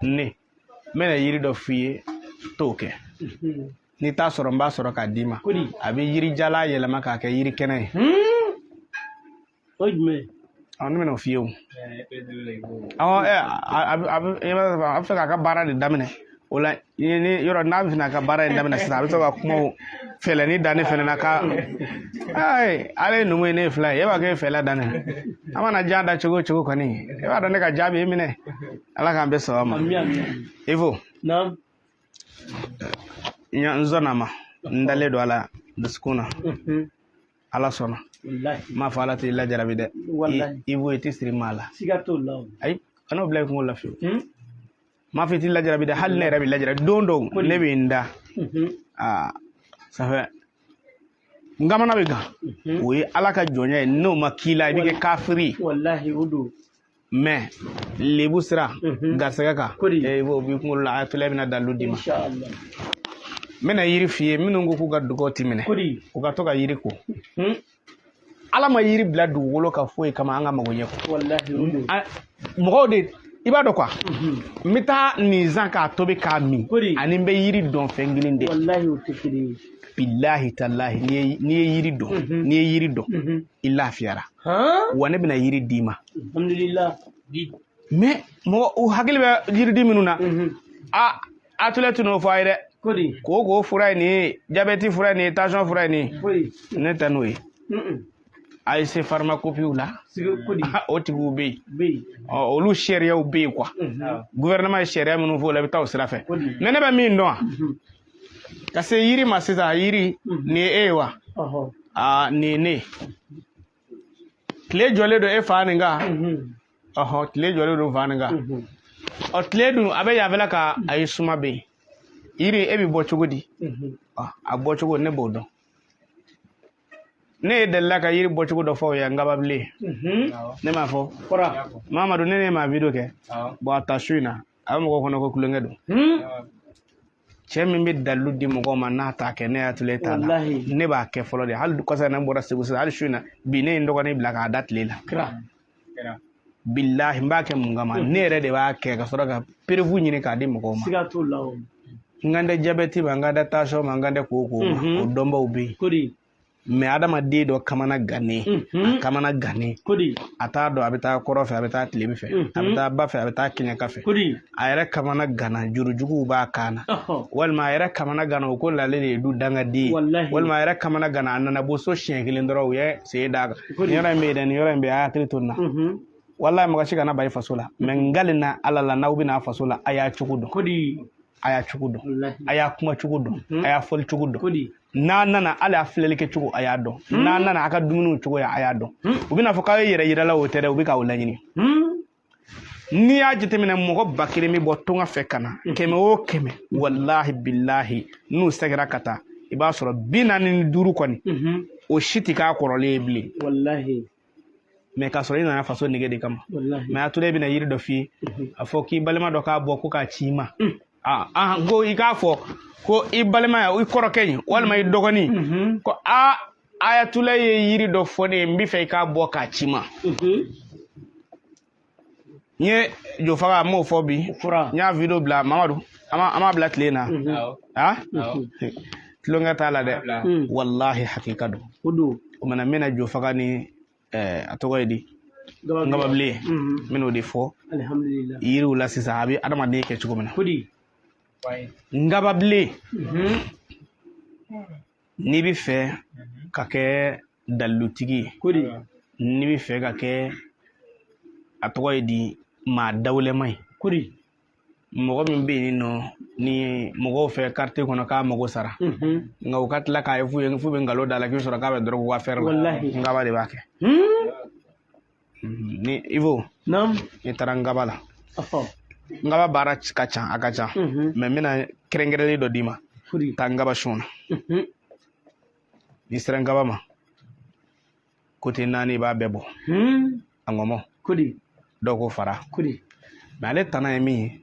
Ne n bɛna yiri dɔ f'i ye, t'o kɛ. N'i t'a sɔrɔ, n b'a sɔrɔ k'a d'i ma. A bɛ yiri jalan yɛlɛma k'a kɛ yiri kɛnɛ ye. O ye jumɛn ye? Ne bɛna o f'i ye. O awɔ, a bɛ fɛ k'a ka baara de daminɛ. O la, ni yɔrɔ n'a bɛ a ka baara in daminɛ sisan, a bɛ to ka kumaw fɛlɛni da ne fɛnɛ na ka ayi, ale ye numu ye, ne ye fila ye. E b'a kɛ e fɛlɛ da ne an mana ja da cogo o cogo kɔni, e b'a dɔn ne ka jaabi e minɛ. Ala k'an bɛɛ sɔn a ma. Ivo, n sɔnna a ma, n dalen don a la dusukun na. Ala sɔnna. N m'a fɔ Ala t'i lajarabi dɛ. Ivo, i tɛ siri maa la. Siga t'o la. Ayi, kan'o bila i kunkolo la fiyewu. N m'a fɔ i t'i lajarabi dɛ, hali ne yɛrɛ bɛ lajarabi don dɔw. Ne bɛ n da aa ça fait n kamana bɛ gan. O ye Ala ka jɔnya ye. N'o ma k'i la, i bɛ kɛ kafiri ye. Walahi, o don. Mais lebu sira garisɛgɛ kan, i b'o b'i kunkolo la. Ayatollah bɛna dalilu d'i ma. N bɛna yiri f'i ye. Minnu ko k'u ka dugaw ti minɛ, u ka to ka yiri ko. Ala ma yiri bila dugukolo kan foyi kama an ka mago ɲɛ kɔ. Mɔgɔw de i b'a dɔn quoi, n bɛ taa nin san k'a tobi k'a min, ani n bɛ yiri dɔn, fɛn kelen de. Bilahi talahi, n'i ye yiri dɔn, n'i ye yiri dɔn, i lafiyara. Wa ne bɛna yiri d'i ma. Mais mɔgɔ u hakili bɛ yiriden minnu na, a Ayatollah tɛ n'o fɔ a ye dɛ. Ko fura ye nin ye, jabɛti fura ye nin ye, tension fura ye nin ye, ne tɛ n'o ye. A ye se pharmacopéew la, o tigiw bɛ yen, olu sariyaw bɛ yen quoi. Gouvernement ye sariya minnu fɔ o la, i bɛ taa o sira fɛ. Mais ne bɛ min dɔn, ka se yiri ma sisan, yiri nin ye e ye wa? Aa, nin ye ne ye. Tile jɔlen don e fa nin kan. Ɔhɔ, tile jɔlen don fa nin kan. Ɔ, tile dun a bɛ yanfɛla ka a ye, suma bɛ yen. Yiri, e bɛ bɔ cogo di? A bɔ cogo, ne b'o dɔn. Ne ye delila ka yiri bɔcogo dɔ fɔ o ye ngababilen. Ne m'a fɔ Mamadu, ne ma video kɛ. Bon, a ta su in na, a bɛ mɔgɔw kɔnɔ ko tulonkɛ don. Cɛ min bɛ dalilu di mɔgɔw ma n'a t'a kɛ, ne Ayatollah t'a la. Ne b'a kɛ fɔlɔ de. Hali kɔsa ne bɔra Segu sisan, hali su in na bi, ne ye n dɔgɔnin bila k'a da tile la. Bilahi, n b'a kɛ mun kama? Ne yɛrɛ de b'a kɛ ka sɔrɔ ka preuve ɲini k'a di mɔgɔw ma. Siga t'o la o. N kan tɛ jabɛti ma, n kan tɛ tension ma, n kan tɛ koko ma, o dɔnbaw bɛ yen. Mais adamaden dɔ kamana gannen, a kamana gannen, a t'a dɔn a bɛ taa kɔrɔn fɛ, a bɛ taa tilebin fɛ, a bɛ taa ba fɛ, a bɛ taa kɛɲɛka fɛ. A yɛrɛ kamana ganna, jurujuguw b'a kan na, walima a yɛrɛ kamana ganna, o ko lale de ye du dangaden ye, walima a yɛrɛ kamana ganna, a nana bɔ so siɲɛ kelen dɔrɔn, u ye sen d'a kan. Nin yɔrɔ in bɛ yen dɛ, nin yɔrɔ in bɛ yen, a y'a hakili to nin na. Walahi, mɔgɔ si kana ban i faso la. Mais n kalenna Ala la, n'aw bɛna a faso la, a y'a cogo dɔn, a y'a cogo dɔn, a y'a kuma cogo dɔn, a y'a fɔli cogo dɔn. N'a nana, hali a filɛli kɛ cogo, a y'a dɔn. N'a nana, a ka dumuniw cogo, a y'a dɔn. U bɛna fɔ k'aw ye yɛrɛ yira la, o tɛ dɛ, u bɛ k'aw laɲini. N'i y'a jateminɛ, mɔgɔ 1000 bɛ bɔ tunga fɛ ka na, 100 o 100, walahi bilahi, n'u sɛgɛra ka taa, i b'a sɔrɔ 45 kɔni, o si tɛ k'a kɔrɔlen ye bilen. Mais k'a sɔrɔ i nana faso nege de kama. Mais a tora, i bɛna yiri dɔ f'i ye, a fɔ k'i balima dɔ k'a bɔ ko k'a ci i ma. Aa, n ko i k'a fɔ ko i balima ya, i kɔrɔkɛ in walima i dɔgɔnin ko aa, Ayatollah ye yiri dɔ fɔ ne ye, n bɛ fɛ i k'a bɔ k'a ci ma. N ye jofaga, n m'o fɔ bi, n y'a video bila. Mamadu, an m'a bila tile na. A tulonkɛ t'a la dɛ, walahi, hakika don. O mana, n bɛna jofaga ni a tɔgɔ ye di, ngababilen, n bɛn'o de fɔ yiriw la sisan, a bɛ adamaden kɛ cogo min na. Ngababilen, n'i bɛ fɛ ka kɛ dalilutigi ye, n'i bɛ fɛ ka kɛ, a tɔgɔ ye di, maa dawulɛma ye, mɔgɔ min bɛ yen nɔ ni mɔgɔw fɛ quartier kɔnɔ k'a mago sara, nka u ka tila k'a ye f'u ye f'u bɛ nkalon da la k'i sɔrɔ k'a bɛ dɔrɔgu affaire la, ngaba de b'a kɛ. Ni Ivo, n'i taara ngaba la, ngaba baara ka ca, a ka ca, mais n bɛna kɛrɛnkɛrɛnlen dɔ d'i ma. Taa ngaba sun na. N'i sera ngaba ma, côté naani, i b'a bɛɛ bɔ. A ŋɔmɔ, dɔw ko fara, mais ale tana ye min ye,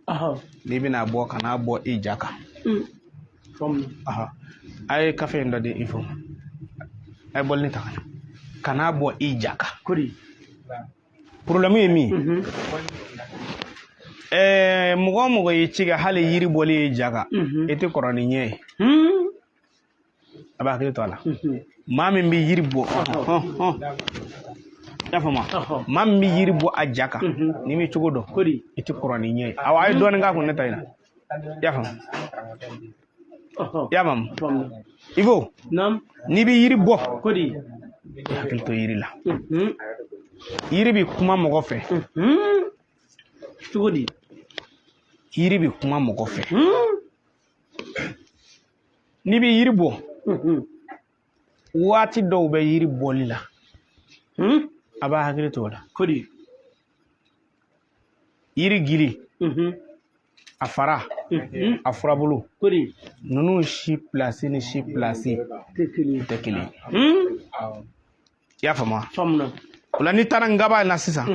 n'i bɛna bɔ, kan'a bɔ i ja kan. A ye kafe in dɔ di Ivo, a ye bɔlini ta ka na. Kan'a bɔ i ja kan. Problème ye min ye, Mɔgɔ o mɔgɔ y'i ci kɛ hali yiri bɔli ye ja kan, i tɛ kɔrɔ ni ɲɛ ye. A b'a hakili to a la. Maa min bɛ yiri bɔ, i y'a faamu, maa min bɛ yiri bɔ a ja kan, n'i m'i cogo dɔn, i tɛ kɔrɔ ni ɲɛ ye. Awɔ, a ye dɔɔnin k'a kun ne ta in na. I y'a faamu? I y'a faamu? Ibo, n'i bɛ yiri bɔ, i hakili to yiri la. Yiri bɛ kuma mɔgɔ fɛ. Cogo di? Yiri bɛ kuma mɔgɔ fɛ. N'i bɛ yiri bɔ, waati dɔw bɛ yiri bɔli la, a b'a hakili to o la. Yiri gili, a fara, a furabulu, ninnu si pilasi ni si pilasi tɛ kelen. I y'a faamu? O la, n'i taara nkaba in na sisan,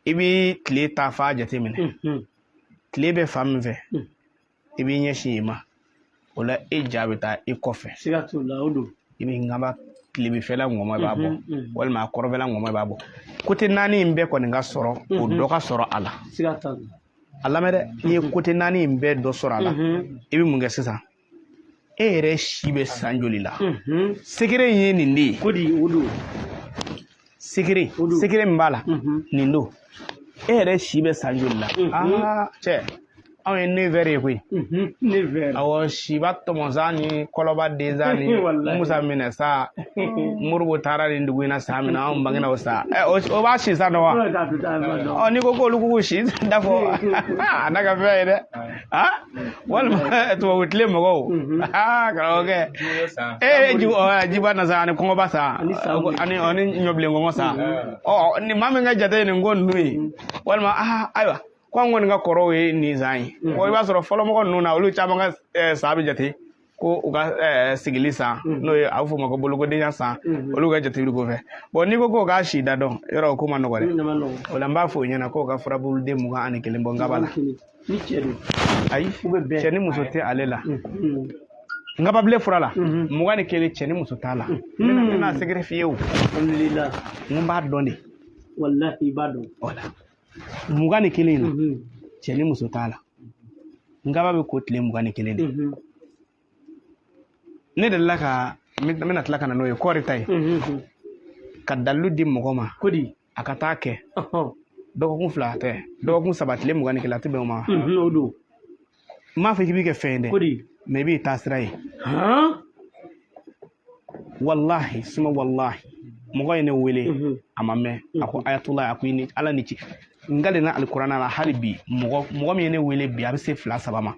i bɛ tile ta fa jateminɛ. Tile bɛ fan min fɛ, i b'i ɲɛsin yen ma. O la, e ja bɛ taa i kɔfɛ. Siga t'o la, o don. I bɛ nkaba tilebinfɛla ŋɔmɔ, i b'a bɔ, walima a kɔrɔnfɛla ŋɔmɔ, i b'a bɔ. Côté naani in bɛɛ kɔni ka sɔrɔ, o dɔ ka sɔrɔ a la. Siga t'a la. A lamɛn dɛ, n'i ye côté naani in bɛɛ dɔ sɔrɔ a la, i bɛ mun kɛ sisan? E yɛrɛ si bɛ san joli la? Secret in ye nin de ye. Kodi, o don. Secret, secret min b'a la, nin don. E yɛrɛ si bɛ san joli la? Aa cɛ, anw ye nez vert ye koyi. Nez vert. Awɔ, siba tɔmɔsa ni kɔlɔba densa ni musa minɛ sa. Moribo taara nin dugu in na san min na, anw bangena o san. O b'a si san dɔn wa? Ɔ, n'i ko k'olu k'u si da fɔ, a n'a ka fɛn ye dɛ. Walima tubabu tile mɔgɔw, aa karamɔgɔkɛ, e ye jiba na sa ani kɔngɔba sa ani ɲɔbilen kɔngɔ sa. Ɔ, ni maa min ka jate ye nin ko ninnu ye, walima aa ayiwa, ko an kɔni ka kɔrɔw ye nin san ye. Ko i b'a sɔrɔ fɔlɔmɔgɔ ninnu na, olu caman ka san bɛ jate ko u ka sigili san, n'o ye a bɛ f'o ma ko bolokodenya san, olu ka jate bɛ k'o fɛ. Bon, n'i ko k'o k'a si da dɔn, yɔrɔ o ko ma nɔgɔ dɛ. O la, n b'a fɔ o ɲɛna k'o ka furabuluden 21 bɔ nkaba la. Ni cɛ don? Ayi, cɛ ni muso tɛ ale la. Nkababilen fura la, 21, cɛ ni muso t'a la. N bɛna secret f'i ye o. Alhamdulillah. N ko n b'a dɔn de. Wallahi, i b'a dɔn. Wala, 21 in na, cɛ ni muso t'a la. Nkaba bɛ ko tile 21 de. Ne delila ka, n bɛna tila ka na n'o ye, kɔɔri ta ye, ka dalilu di mɔgɔ ma. Kodi? A ka taa kɛ dɔgɔkun 2 tɛ, dɔgɔkun 3, tile 21, a tɛ bɛn o ma. O don. N m'a fɔ k'i b'i kɛ fɛn ye dɛ. Kodi? Mais i b'i taa sira ye. Walahi suma walahi, mɔgɔ ye ne wele a ma mɛn, a ko ayatollah, a ko i ni ala ni ci, n kalenna alikuranɛ la. Hali bi, mɔgɔ min ye ne wele bi, a bɛ se 2 3 ma,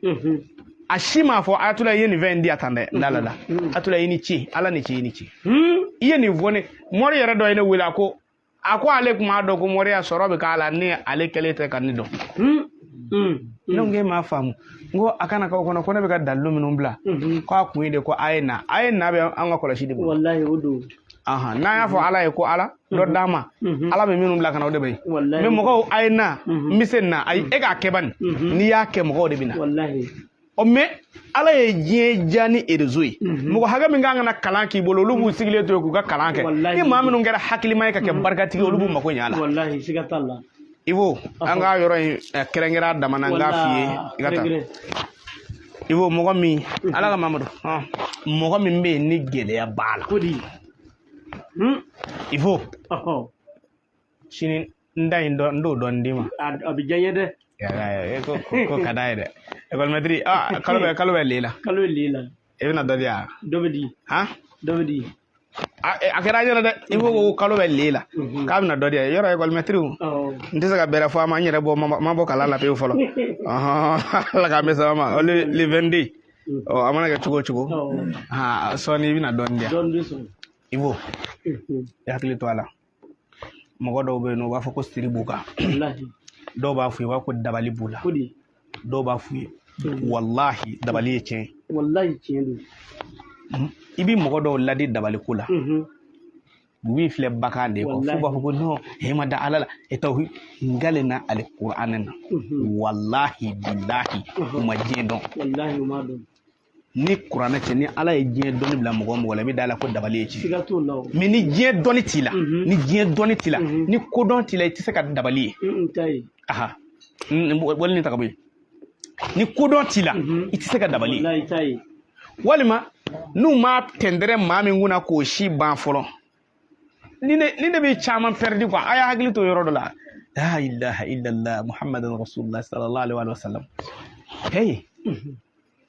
a si m'a fɔ ayatollah i ye nin fɛn in di a tan dɛ. La la la, ayatollah i ni ce, ala ni ce, i ni ce, i ye nin fɔ ne. Mɔri yɛrɛ dɔ ye ne wele, a ko ale tun b'a dɔn ko mɔriya sɔrɔ bɛ k'a la, ni ale kɛlen tɛ ka ne dɔn. Ne ko k'e m'a faamu. N ko a kana k'aw kɔnɔ ko ne bɛ ka dalilu minnu bila, k'a kun ye de ko a ye na, a ye na bɛ an ka kɔlɔsi de bolo. Walahi, o don. N'an y'a fɔ ala ye ko ala dɔ d'an ma, ala bɛ minnu bila ka na, o de bɛ yen. Mais mɔgɔw, a ye na, n bɛ se nin na. Ayi, e k'a kɛ bani, n'i y'a kɛ, mɔgɔw de bɛ na. Ɔ, mais ala ye diɲɛ diya ni réseau ye. Mɔgɔ hakɛ min kan ka na kalan k'i bolo, olu b'u sigilen to yen k'u ka kalan kɛ. Ni maa minnu kɛra hakilima ye ka kɛ barikatigi, olu b'u mako ɲɛ a la. Walahi, siga t'a la. Ibo, an ka yɔrɔ in kɛrɛnkɛrɛn a dama na, n k'a f'i ye i ka taa. Ibo, mɔgɔ min, ala ka Mamadu, mɔgɔ min bɛ yen ni gɛlɛya b'a la. Kodi? Ibo, sini n da in dɔ, n t'o dɔɔni d'i ma. A bɛ diya n ye dɛ. Ko ka d'a ye dɛ. Ekɔlimɛtiri, kalo bɛ le la. Kalo bɛ le la. I bɛna dɔ di yan? Dɔ bɛ di. Han? Dɔ bɛ di. A kɛra an ɲɛna dɛ. I ko kalo bɛ le la, k'a bɛna dɔ di yan. Yɔrɔ ekɔlimɛtiriw, n tɛ se ka bɛrɛ fɔ a ma, n yɛrɛ bɔ ma bɔ kalan la pewu fɔlɔ. Ala k'an bɛ sababa ma. Le 22, ɔ, a mana kɛ cogo o cogo, sɔɔni i bɛna dɔɔni di yan. I b'o i hakili to a la. Mɔgɔ dɔw bɛ yen nɔ, u b'a fɔ ko siri b'u kan. Dɔw b'a f'u ye, u b'a fɔ ko dabali b'u la. Dɔw b'a f'u ye, walahi, dabali ye tiɲɛ ye. Walahi, tiɲɛ don. I bɛ mɔgɔ dɔw ladi dabaliko la, u b'i filɛ bagan de ye kɔ, f'u b'a fɔ ko non, e ma da ala la, e t'aw n kalenna alikuranɛ na, walahi bilahi, u ma diɲɛ dɔn. Walahi, u ma dɔn. Ni kuranɛ cɛ, ni Ala ye diɲɛ dɔnni bila mɔgɔ o mɔgɔ la, i bɛ da la ko dabali ye tiɲɛ. Siga t'o la o. Mais ni diɲɛ dɔnni t'i la, ni diɲɛ dɔnni t'i la, ni kodɔn t'i la, i tɛ se ka dabali ye. N t'a ye. Aha, wali nin ta ka bɔ yen. Ni kodɔn t'i la, i tɛ se ka dabali ye. Walahi, i t'a ye. Walima n'u ma tɛndɛrɛ maa min kunna k'o si ban fɔlɔ, ni ne bɛ caman pɛridi quoi. A y'a hakili to yɔrɔ dɔ la. La ilaha illallah Muhammadan rasulullah sallallahu alaihi wa sallam. Hey,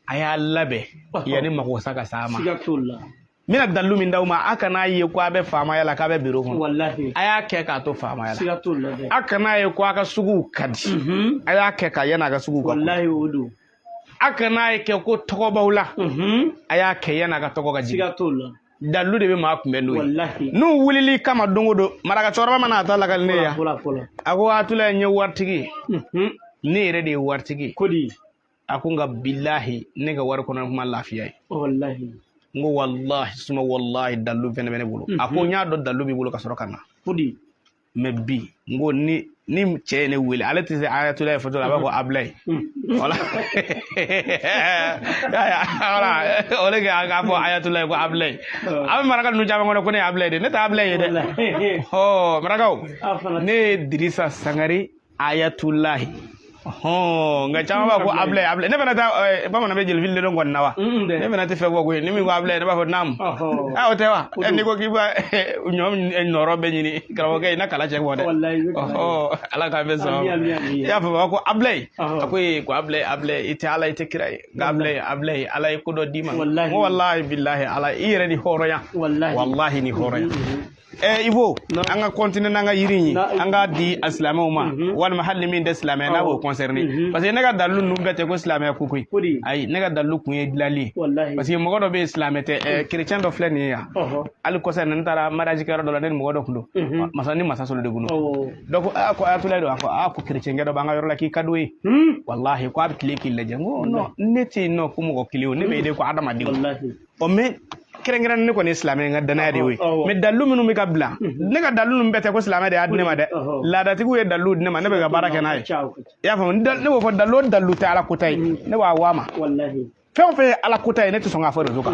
a y'a labɛn yanni makosa ka s'a ma. Siga t'o la. N bɛna dalilu min d'aw ma, a kana ye ko a bɛ faamaya la, k'a bɛ biro kɔnɔ. Walahi. A y'a kɛ k'a to faamaya la. Siga t'o la dɛ. A kana ye ko a ka suguw ka di. A y'a kɛ ka yanni a ka suguw ka ko. Walahi, o don. A kana ye kɛ ko tɔgɔ b'aw la. A y'a kɛ yanni a ka tɔgɔ ka jigin. Siga t'o la. Dalilu de bɛ maa kunbɛn n'o ye. Walahi. N'u wulili kama don o don, maraka cɛkɔrɔba mana a ta lakali ne ye yan. Fɔlɔ fɔlɔ. A ko Atula, n ye waritigi ye. Ne yɛrɛ de ye waritigi ye. Ko di? A ko nka bilahi, ne ka wari kɔnɔ kuma lafiya ye. Walahi. N ko walahi suma walahi, dalilu fɛnɛ bɛ ne bolo. A ko n y'a dɔn dalilu b'i bolo ka sɔrɔ ka na. Ko di? Mais bi, n ko ni cɛ ye ne wele, ale tɛ se Ayatollah ye fɔtɔ la, a b'a fɔ Abulayi. Voilà, voilà, o de kɛ a k'a fɔ Ayatollah ko Abulayi. A bɛ maraka ninnu caman kɔnɔ ko ne ye Abulayi de, ne tɛ Abulayi ye dɛ. Walahi. Ɔ marakaw, A fana. ne ye Dirisa Sangare Ayatolahi. Hɔn, nka caman b'a fɔ ko Abulayi, Abulayi. Ne fana ta bamanan bɛ jelifili de dɔn kɔni na wa. Dɛ. Ne fana tɛ fɛn fɔ koyi, ni min ko Abulayi, ne b'a fɔ naamu. Ɔhɔ. Ah, o tɛ wa? O don. N'i ko k'i b'a ɲɔ nɔrɔ bɛɛ ɲini, karamɔgɔkɛ, i na kala cɛ bɔ dɛ. Walahi, i bɛ kala ye. Ɔhɔ, Ala k'an bɛɛ sɔn. Ami, ami, ami. I y'a faamu, a ko Abulayi. Ɔhɔ. A ko ee, ko Abulayi, Abulayi, i tɛ Ala, i tɛ kira ye. Nka Abulayi, Abulayi, Ala ye ko dɔ d'i ma. Walahi. N ko walahi bilahi, Ala i yɛrɛ ni hɔrɔnya. Walahi. Walahi ni hɔrɔnya. Ibo, an ka continuer n'an ka yiri in ye, an k'a di a silamɛw ma, walima hali ni min tɛ silamɛ n'a b'o concerné, parce que ne ka dalilu ninnu bɛɛ tɛ ko silamɛya ko koyi. Ko di? Ayi, ne ka dalilu kun ye dilanli ye. Walahi. Parce que mɔgɔ dɔ bɛ yen, silamɛ tɛ, chrétien dɔ filɛ nin ye yan. Hali kɔsa in na, n taara mariage kɛyɔrɔ dɔ la, ne ni mɔgɔ dɔ kun don, masa ni masa sɔrɔ de kun don. Dɔ ko aa, ko Ayatollah don. A ko aa, ko chrétien kɛ dɔ b'an ka yɔrɔ la k'i ka d'o ye. Walahi, ko a bɛ tile k'i lajɛ. N ko non, ne tɛ yen nɔ ko mɔgɔ kelen o, ne bɛ yen de ko adamadenw. Walahi. Ɔ mais kɛrɛnkɛrɛnnen ne kɔni ye silamɛ ye, n ka danaya de y'o ye. Awɔ. Mais dalilu minnu bɛ ka bila, ne ka dalilu ninnu bɛɛ tɛ ko silamɛ de y'a di ne ma dɛ. Laadatigiw ye dalilu di ne ma, ne bɛ ka baara kɛ n'a ye. Ka ca, o ka ca. I y'a faamu, ne b'o fɔ, dalilu o dalilu tɛ Ala kota ye, ne b'a waa ma. Walahi. Fɛn o fɛn ye Ala kota ye, ne tɛ sɔn k'a fɔ réseau kan.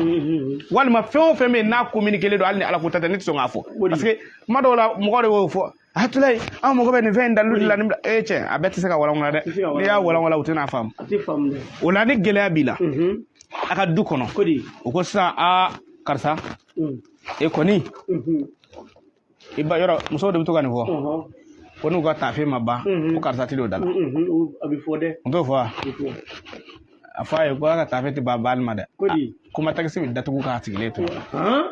Walima fɛn o fɛn bɛ yen n'a communiqué don, hali ni Ala kota tɛ, ne tɛ sɔn k'a fɔ. Parce que kuma dɔw la, mɔgɔ de y'o fɔ. Ayatollah, an mago bɛ nin fɛn in dalilu de la, nin bila. Ee cɛ, a bɛɛ tɛ se ka walanwalan dɛ. Tɛ se ka N'i y'a walanwalan, u tɛna faamu. A tɛ faamu dɛ. O la ni gɛlɛya b'i la, a ka du kɔnɔ. Ko di? U ko sisan, aa karisa, e kɔni, i ba yɔrɔ musow de bɛ to ka nin fɔ. Ko n'u ka taafe ma ban, ko karisa tɛ don da la. A bɛ fɔ dɛ. N t'o fɔ wa? A bɛ fɔ. A fɔ a ye ko a ka taafe tɛ ban baali ma dɛ. Ko di? Kuma takisi bɛ datugu k'a sigilen to. Han?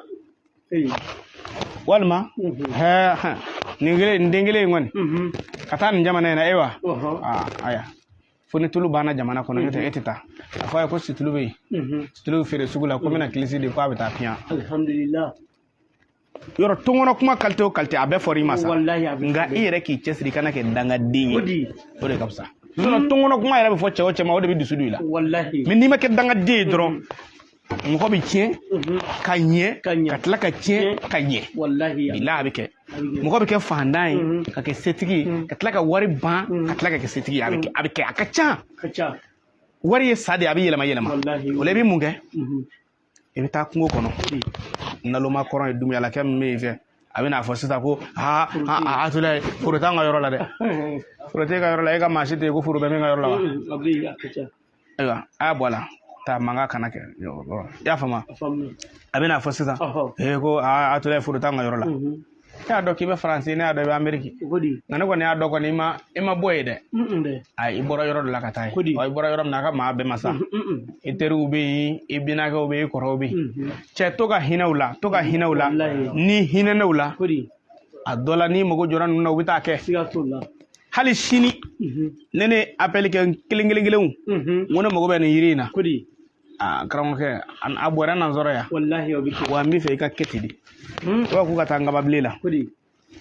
Ee. Walima, hɛ hɛn, nin kelen, nin den kelen in kɔni, ka taa nin jamana in na, e wa? Aa aya. Fo ni tulu banna jamana kɔnɔ, n'o tɛ e tɛ taa. A fɔ a ye ko situlu bɛ yen. Situlu bɛ feere sugu la, ko n bɛna kilisi de, ko a bɛ taa piyan. Alhamdulillah. Yɔrɔ tɔnkɔnɔ kuma qualité o qualité, a bɛɛ fɔra i ma sa. Walahi, a bɛ Nka i yɛrɛ k'i cɛsiri i kana kɛ dangaden Ko ye. di? O de ka fisa. Sinon tɔnkɔnɔ kuma yɛrɛ bɛ fɔ cɛ o cɛ ma, o de bɛ dusu don i la. Walahi. Mais n'i ma kɛ dangaden ye dɔrɔn, mɔgɔ bɛ tiɲɛ ka ɲɛ, Ka ɲɛ. ka tila ka tiɲɛ ka ɲɛ. Walahi. Bilahi, a bɛ kɛ. A bɛ kɛ. Mɔgɔ bɛ kɛ fantan ye, ka kɛ setigi ye, ka tila ka wari ban, ka tila ka kɛ setigi ye. A bɛ kɛ, a bɛ kɛ, a ka ca. Ka ca. Wari ye sa de ye, a bɛ yɛlɛma yɛlɛma. Walahi. O la i bɛ mun kɛ? I bɛ taa kungo kɔnɔ. Ko di? Naloma kɔrɔ ye dumuyalakɛ min bɛ yen fɛ, a bɛna fɔ sisan ko aa aa Ayatollah, foro t'an ka yɔrɔ la dɛ. Foro t'e ka yɔrɔ la, e ka maa si tɛ yen ko foro bɛ min ka yɔrɔ la wa? A bɛ yen, a ka ca. Ayiwa, a y'a bɔ a la, taa mankan kana kɛ. I y'a faamu? A faamuya. A bɛna fɔ sisan ee ko aa Ayatollah, foro t'an ka yɔrɔ la. Ne y'a dɔn k'i bɛ Faransi, ne y'a dɔn i bɛ Ameriki. Ko di? Nka ne kɔni y'a dɔn kɔni, i ma bɔ yen dɛ. Dɛ. Ayi, i bɔra yɔrɔ dɔ la ka taa yen. Ko di? Ɔ, i bɔra yɔrɔ min na, a ka maa bɛɛ ma sa. I teriw bɛ yen, i binakɛw bɛ yen, i kɔrɔw bɛ yen. Cɛ, to ka hinɛ u la, to ka hinɛ u la. Walahi. Ni hinɛna u la, Ko di? a dɔ la n'i mago jɔra ninnu na, u bɛ taa kɛ. Siga t'o la. Hali sini, ne appel kɛ kelen kelen kelenw, n ko ne mago bɛ nin yiri in na. Ko di? Aa karamɔgɔkɛ, a bɔra na sɔrɔ yan. Walahi, o bɛ kɛ. Wa n bɛ fɛ i ka kɛ ten de. I b'a fɔ k'u ka taa Ngababilen la. Ko di?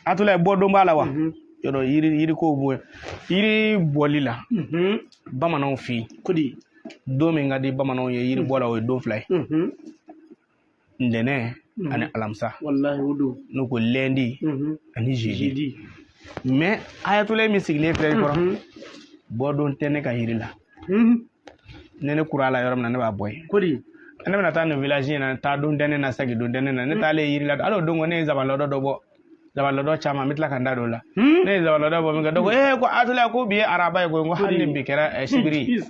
Ayatollah, bɔ don b'a la wa? Yɔrɔ yiri yiriko bɔ yiri bɔli la, bamananw fɛ yen. Ko di? Don min ka di bamananw ye yiri bɔ la, o ye don fila ye. Ntɛnɛn ani alamisa. Walahi, o don. N'u ko lundi ani jeudi. Jeudi. Mais Ayatollah min sigilen filɛ i kɔrɔ, bɔdon tɛ ne ka yiri la. Ne kura la yɔrɔ min na, ne b'a bɔ yen. Ko di? Ne bɛna taa nin village in na, taa don tɛ ne na, segin don tɛ ne na. Ne taalen yiri la, hali o don ko ne ye zabanlɔdɔ dɔ bɔ, zabanlɔdɔ caman, n bɛ tila ka n da don o la. Ne ye zabanlɔdɔ bɔ min kɛ, dɔ ko ee, ko Atula, ko bi ye araba ye koyi. N ko hali ni bi kɛra sibiri ye.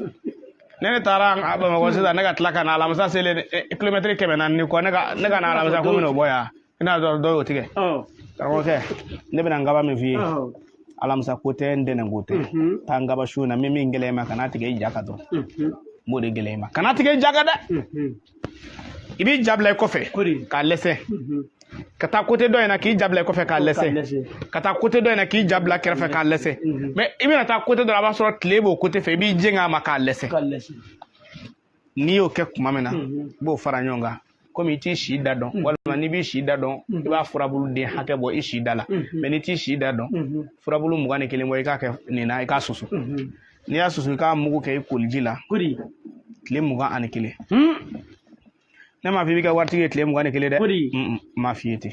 Ne taara Bamakɔ sisan, ne ka tila ka na alamisa selen, kilomɛtiri 400 ni kɔ, ne ka na alamisa ko n bɛn'o bɔ yan, i n'a dɔn dɔw y'o tigɛ. Karamɔgɔkɛ, ne bɛna nkaba min f'i ye, alamisa ko tɛ, ntɛnɛn ko tɛ. Taa nkaba su na, min gɛlɛya i ma, kan'a tigɛ i ja kan dɔrɔn. N b'o de gɛlɛya i ma, kan'a tigɛ i ja kan dɛ. I b'i ja bila i kɔfɛ k'a lɛsɛ, ka taa côté dɔ in na, k'i ja bila i kɔfɛ k'a lɛsɛ, ka taa côté dɔ in na, k'i ja bila kɛrɛfɛ k'a lɛsɛ. Mais i bɛna taa côté dɔ la, a b'a sɔrɔ tile b'o côté fɛ, i b'i jɛngɛ a ma k'a lɛsɛ. N'i y'o kɛ tuma min na, i b'o fara ɲɔgɔn kan. Komi i t'i si da dɔn, walima n'i b'i si da dɔn, i b'a furabulu den hakɛ bɔ i si da la. Mais n'i t'i si da dɔn, furabulu 21 bɔ, i k'a kɛ nin na, i k'a susu. N'i y'a susu, i k'a mugu kɛ i koliji la tile 21. Ne m'a fɔ i bɛ kɛ waritigi ye tile 21 dɛ, n m'a f'i ye ten.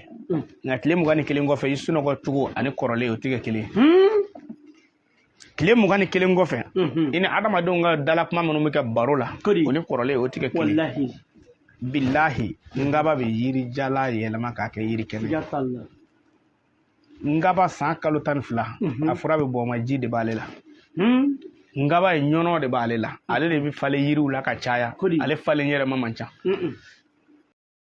Nka tile 21 kɔfɛ, i sunɔgɔ cogo ani kɔrɔlen, o tɛ kɛ kelen ye. Tile 21 kɔfɛ, i ni adamadenw ka dala kuma minnu bɛ kɛ baro la, o ni kɔrɔlen, o tɛ kɛ kelen ye. Bilahi, nkaba bɛ yiri jalan yɛlɛma k'a kɛ yiri kɛnɛ. Nkaba san kalo 12, a fura bɛ bɔ ma, ji de b'ale la. Nkaba ye ɲɔnɔ de b'ale la, ale de bɛ falen yiriw la ka caya. Ale falen yɛrɛ ma man ca.